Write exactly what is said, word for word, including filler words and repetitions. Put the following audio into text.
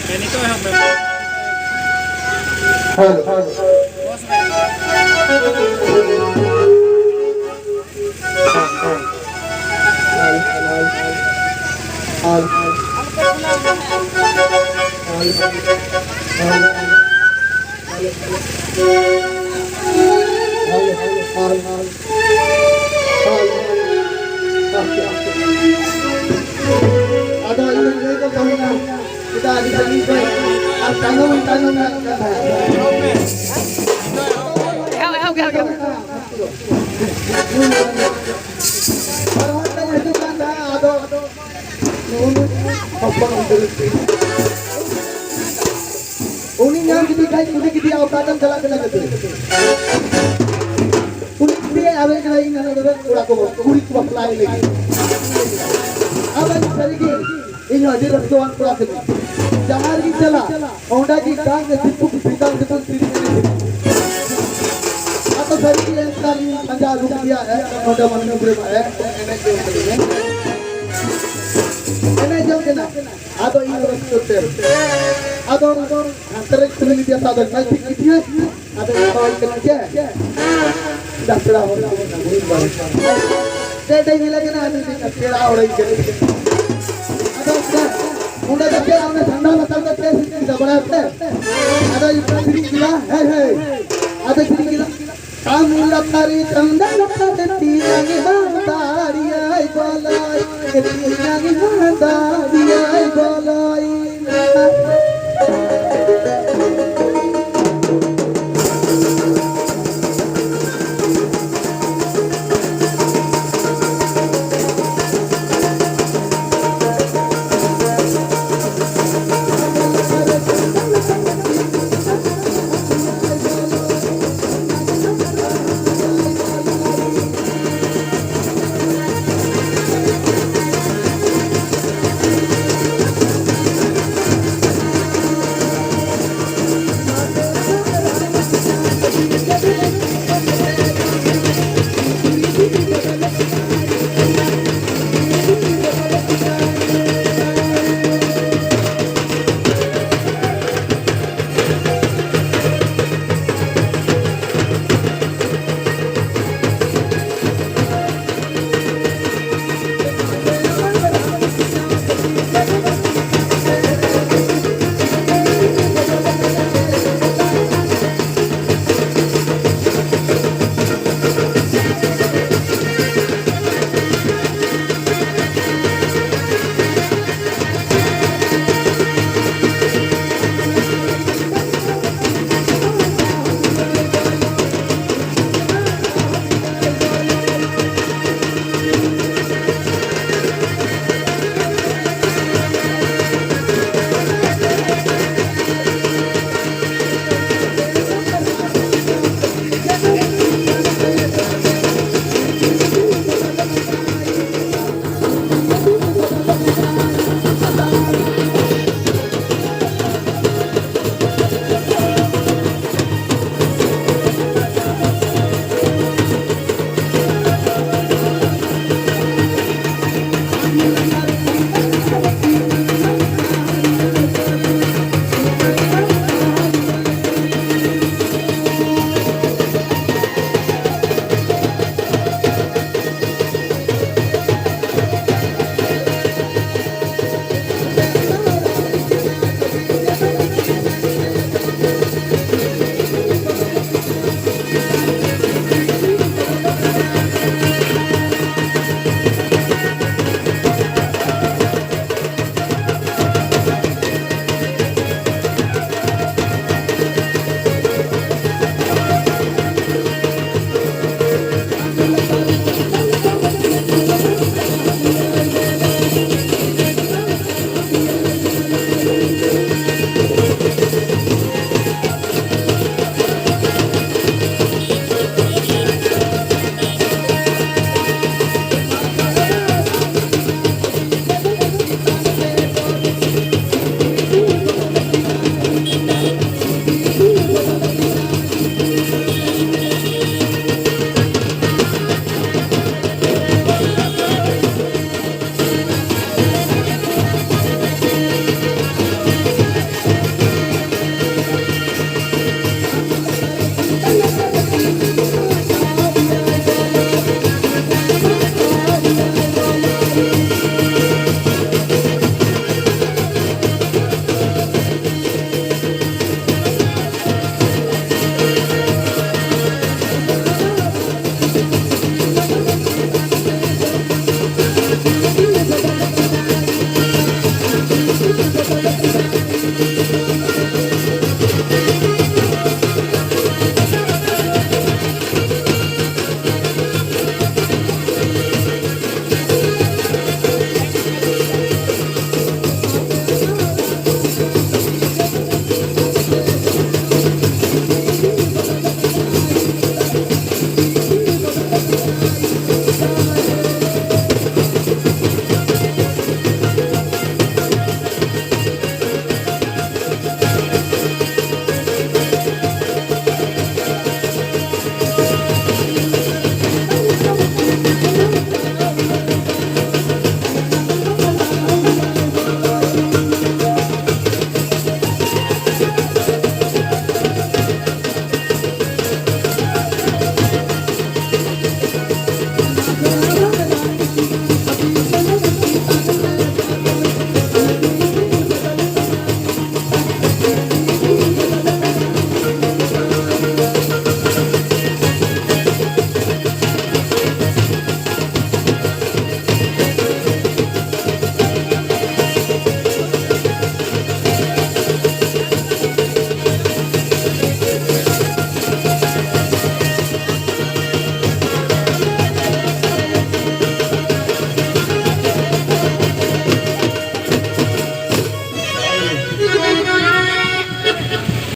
ᱱᱤᱛᱚᱜ ᱮᱦᱚᱵ ᱢᱮ᱾ Hello, hello. ᱟᱫᱚ ᱤᱧ ᱞᱟᱹᱭ ᱫᱚ ᱛᱟᱦᱮᱱᱟ, ᱪᱮᱫᱟᱜ ᱟᱹᱰᱤ ᱥᱟᱺᱜᱤᱧ ᱠᱷᱚᱱ ᱟᱨ ᱛᱟᱭᱱᱚᱢ ᱛᱟᱭᱱᱚᱢ ᱨᱮᱱᱟᱜ ᱠᱟᱛᱷᱟ᱾ ᱮᱦᱚᱵ, ᱮᱦᱚᱵ, ᱮᱦᱚᱵ, ᱮᱦᱚᱵ᱾ ᱟᱨ ᱦᱚᱸ ᱢᱤᱫᱴᱟᱝ ᱦᱤᱡᱩᱜ ᱠᱟᱱ ᱛᱟᱦᱮᱸᱫ, ᱟᱫᱚ ᱩᱱᱤ ᱦᱚᱯᱚᱱ ᱩᱛᱟᱹᱨ ᱩᱱᱤ ᱧᱟᱢ ᱠᱮᱫᱮ ᱠᱷᱟᱡ ᱠᱩᱞᱤ ᱠᱮᱫᱮᱭᱟ, "ᱚᱠᱟ ᱛᱮᱢ ᱪᱟᱞᱟᱜ ᱠᱟᱱᱟ ᱜᱟᱛᱮ?" ᱠᱩᱞᱤ ᱠᱮᱫᱮᱭᱟ, "ᱟᱵᱮᱱ ᱠᱟᱱᱟ ᱤᱧ ᱦᱟᱱᱟ ᱫᱷᱟᱨᱮ ᱠᱚᱲᱟ ᱠᱚ, ᱠᱩᱲᱤ ᱠᱚ ᱵᱟᱯᱞᱟᱭ ᱞᱟᱹᱜᱤᱫ?" ᱟᱵᱮᱱ ᱥᱟᱹᱨᱤ ᱜᱮ ᱤᱧ ᱦᱚᱸ ᱟᱹᱰᱤ ᱨᱟᱹᱥᱠᱟᱹᱣᱟᱱ ᱠᱚᱲᱟ ᱠᱟᱹᱱᱟᱹᱧ᱾ ᱡᱟᱦᱟᱸ ᱨᱮᱜᱮᱧ ᱪᱟᱞᱟᱜ, ᱚᱸᱰᱮ ᱜᱮ ᱰᱟᱝ ᱫᱤᱠᱩ ᱵᱮᱛᱟᱞ ᱫᱤᱠᱩ ᱛᱤᱨᱤᱧ ᱮᱱᱮᱡ ᱠᱟᱱᱟ᱾ ᱟᱫᱚ ᱥᱟᱹᱨᱤ ᱜᱮ ᱮᱱᱠᱷᱟᱱ ᱤᱧ ᱯᱟᱸᱡᱟ ᱟᱹᱜᱩ ᱠᱮᱫᱮᱭᱟ, ᱮ, ᱱᱚᱰᱮ ᱢᱟᱱᱮ ᱜᱤᱫᱽᱨᱟᱹ ᱢᱟ, ᱮ, ᱮᱱᱮᱡ ᱡᱚᱝ ᱠᱟᱱᱟᱭ᱾ ᱮᱱᱮᱡ ᱡᱚᱝ ᱠᱟᱱᱟ᱾ ᱟᱫᱚ ᱤᱧ ᱨᱟᱹᱥᱠᱟᱹ ᱛᱮ᱾ ᱟᱫᱚ ᱦᱟᱱᱛᱮ ᱨᱮ ᱠᱩᱞᱤ ᱞᱮᱫᱮᱭᱟ, ᱟᱫᱚ ᱢᱟᱹᱭ ᱴᱷᱤᱠ ᱜᱮ ᱟᱫᱚ ᱢᱮᱛᱟᱣᱟᱭ ᱠᱟᱱᱟ ᱪᱮ? ᱪᱮᱫᱟᱜ ᱯᱮᱲᱟ ᱦᱚᱲ ᱠᱚ ᱢᱮᱱᱟ, ᱦᱩᱭ ᱵᱟᱝ᱾ ᱪᱮᱫ ᱮ ᱧᱮᱞᱮ ᱠᱟᱱᱟ? ᱟᱫᱚ ᱢᱮᱱᱫᱟ, "ᱯᱮᱲᱟ ᱦᱚᱲ ᱤᱧ ᱠᱟᱱᱟ ᱪᱮ?" ᱟᱫᱚ ᱚᱸᱰᱮ ᱫᱚ ᱪᱮᱫ, ᱚᱸᱰᱮ ᱥᱟᱱᱰᱟ ᱞᱟᱛᱟᱨ ᱫᱚ ᱪᱮᱫ ᱥᱤᱨᱤᱧ ᱠᱮᱫᱟ ᱵᱟᱲᱟᱭ ᱯᱮ? ᱟᱫᱚ ᱤᱧ ᱥᱤᱨᱤᱧ ᱠᱮᱫᱟ, ᱦᱮᱸ, ᱦᱮᱸ᱾ ᱟᱫᱚ ᱥᱤᱨᱤᱧ ᱠᱮᱫᱟ, "ᱠᱟᱹᱢᱤ ᱞᱟᱛᱟᱨ ᱨᱮ ᱪᱟᱸᱫᱟ ᱞᱟᱛᱟᱨ ᱨᱮ ᱛᱤᱱᱟᱹᱜ ᱮᱢ ᱫᱟᱲᱮᱭᱟᱭ ᱵᱟᱞᱟᱭ, ᱛᱤᱱᱟᱹᱜ ᱮᱢ ᱫᱟᱲᱮᱭᱟᱭ?"